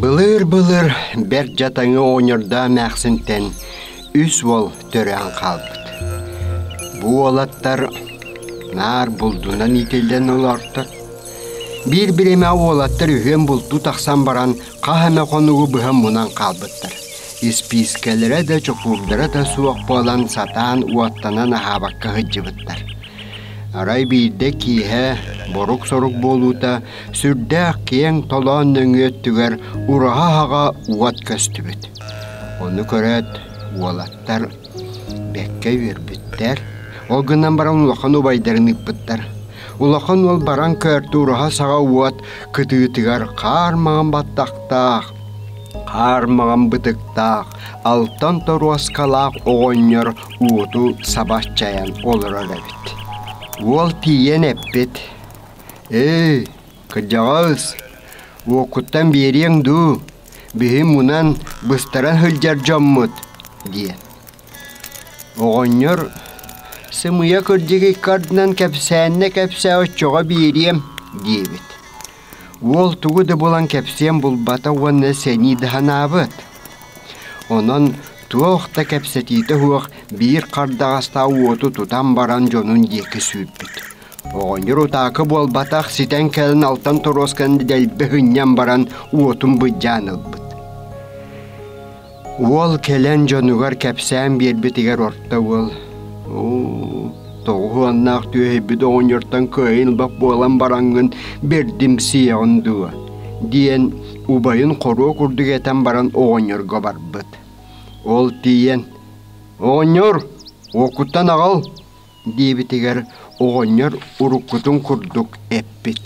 Былыыр-былыр бэрт дьатаҥы оҕонньордоох эмээхсинтэн үс уол төрөөн хаалбыт. Бу уолаттар наар булдунан иитиллэн олортор. Биир бириэмэ уолаттар үһүөн бултуу тахсан баран хас эмэ хонугу быһа мунан хаалбыттар. Испиискэлэрэ да чокуурдара да суох буолан сатаан уоттанан аһаабакка сылдьыбыттар. Арай биирдэ киэһэ борук-сорук буолуута сүрдээх киэҥ толоон нөҥүө өттүгэр ураһа аһаҕа уот көстүбүт. Ону көрөөт, уолаттар бэккэ үөрбүттэр. Ол гынан баран улахан убайдарын ыыппыттар. Улахан уол баран көөртө ураһа саҕа уот кытыытыгар хаар маҥан баттахтаах, хаар маҥан бытыктаах, алтан торуоскалаах оҕонньор уоту саба чайан олорор эбит. Уол тиийэн эппит: «Эй, кырдьаҕас, уоккуттан биэриэҥ дуу, биһи мунан быстаран сылдьар дьоммут» диэн. Оҕонньор «Сымыйа кырдьык икки ардынан кэпсээннэ кэпсээ оччоҕо биэриэм» диэбит. Уол тугу да булан кэпсиэн булбата уонна сэнии да санаабыт. Онон туох да кэпсэтиитэ суох биир хардаҕастаах уоту тутан баран дьонун диэки сүүрбүт. Оҕонньор утаакы буолбатах ситэн кэлэн алтан торуосканы дэлби һынньан баран уотун быдьаан ылбыт. Уол кэлэн дьонугар кэпсээн биэрбитигэр орто уол «Оо, тоҕуһуоннаах түөһэйбит оҕонньортон кыайын ылбат буолан бараҥҥын бэрдим сиэҕин дуо?» диэн убайын хоруо курдук этэн баран оҕонньорго барбыт. Ол тиийэн «Оҕонньор, уоккуттан аҕал!» диэбитигэр оҕонньор уруккутун курдук эппит.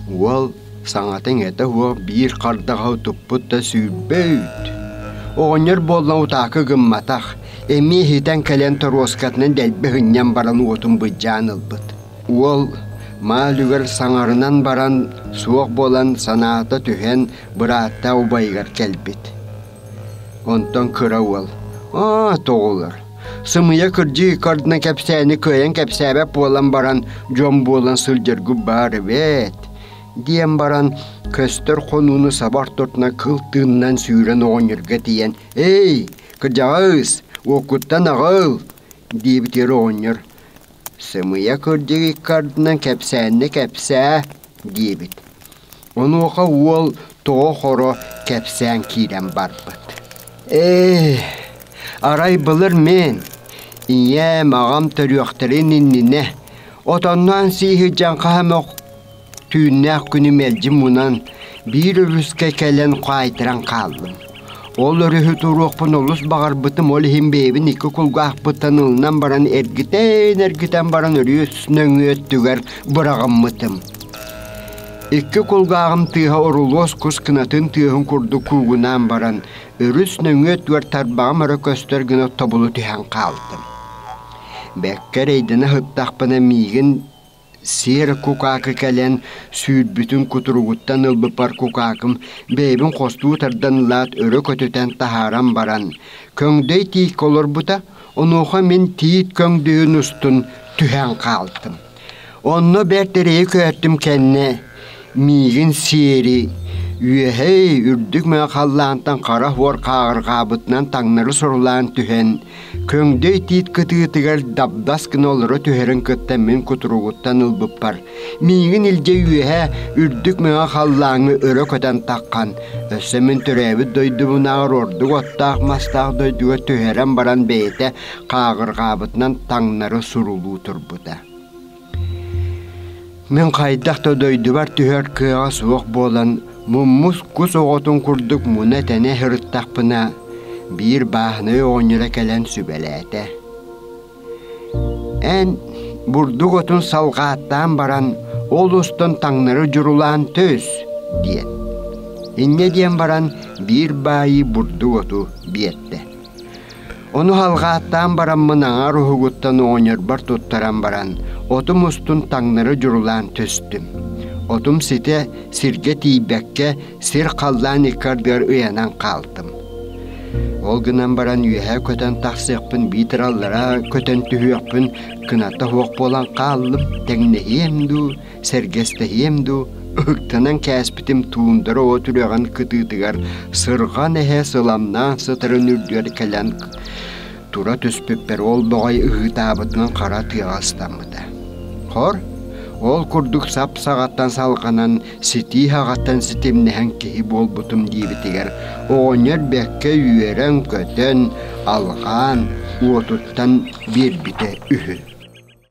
Уол саҥата-иҥэтэ суох биир хардаҕаһы туппут да сүүрбэт. Оҕонньор буолла утаакы гымматах, эмиэ иһитэн кэлэн торуоскатынан дэлби һынньан баран уотун быдьаан ылбыт. Уол маал үгэр саҥарынан баран суох буолан санаата түһэн бырааттаах убайыгар кэлбит. Онтон кыра уол: «Аа, тоҕулар, сымыйа кырдьыы иккардынан кэпсээни кыайан кэпсээбэт буолан баран дьон буолан сылдьаргыт баар эбээт» диэн баран көстөр хонууну саба ортотунан кыл тыынынан сүүрэн оҕонньорго тиийэн «Эй, кырдьаҕас, уоккуттан аҕал!» диэбитигэр оҕонньор «Сымыйа кырдьык иккардынан кэпсээннэ кэпсээ» диэбит. Онуоха уол тоҕо-хоро кэпсээн киирэн барбыт. Ээ, арай былыр мин, ийэм, аҕам төрүөхтэрин иннинэ, отонноон сии сылдьан хаһан түүннээх күнү мэлдьи мунан, биир өрүскэ кэлэн хаайтаран хааллым. Ол өрүһү туруохпун олус баҕарбытым, ол иһин бэйэбин икки кулгаахпыттан ылынан баран эргитэн-эргитэн баран өрүс нөҥүө өттүгэр быраҕыммытым. Икки кулгааҕым тыаһа орулуос кус кынатын тыаһын курдук куугунаан баран, өрүс нөҥүө өттүгэр тарбаҕым эрэ көстөр гына тобулу түһэн хаалтым. Бэккэ эрэйдэнэ сыттахпына миигин сиэр кукаакы кэлэн сүүрбүтүн кутуругуттан ылбыппар кукаакым бэйэбин хостуу тардан ылаат өрө көтүтэн таһааран баран, көҥдөй тииккэ олорбута, онуоха мин тиит көҥдөйүн устун түһэн хаалтым. Онно бэрт эрэйи көһөртүм кэннэ миигин сиэри үөһэй үрдүк мөҕө халлаантан хара хуор хааҕырҕаабытынан таҥнары сурулаан түһэн көҥдөй тиит кытыытыгар дабдас гына олоро түһэрин кытта мин кутуругуттан ылбыппар миигин илдьэ үөһэ үрдүк мөҕө халлааҥҥа өрө көтөн таххан өссө мин төрөөбүт дойдубунааҕар ордук оттоох мастаах дойдуга түһэрэн баран бэйэтэ хааҕырҕаабытынан таҥнары сурулуу турбута. Мин хайдах да дойдубар түһэр кыаҕа суох буолан, муммус кус оҕотун курдук муна-тэнэ сырыттахпына, биир бааһынай оҕонньоро кэлэн сүбэлээтэ. Эн бурдук отун салҕааттаан баран, ол устун таҥнары дьурулаан түс, диэн. Инньэ диэн баран биир баайыы бурдук оту биэрдэ. Ону халҕааттаан бараммын аҥаар уһугуттан оҕонньорбор туттаран баран, отум устун таҥнары дьурулаан түстүм. Отум ситэ сиргэ тиийбэккэ, сир халлаан икки ардыгар ыйанан хаалтым. Ол гынан баран үөһэ көтөн тахсыахпын биитэр аллара көтөн түһүөхпүн кыната суох буолан хааллым, тэҥнэһиэм дуу, сэргэстэһиэм дуу, Ыһыктанан кээспитим туундара от үрэҕин кытыытыгар сырҕан эһэ сыламнаан сытарын үрдүгэр кэлэн тура түспүппэр ол баҕай ыһыытаабытынан хара тыаҕа ыстаммыта. Хор, ол курдук сап саҕаттан салҕанан ситии аҕаттан ситимнэһэн киһи буолбутум диэбитигэр оҕонньор бэккэ үөрэн-көтөн, алҕаан, уотуттан биэрбитэ үһү.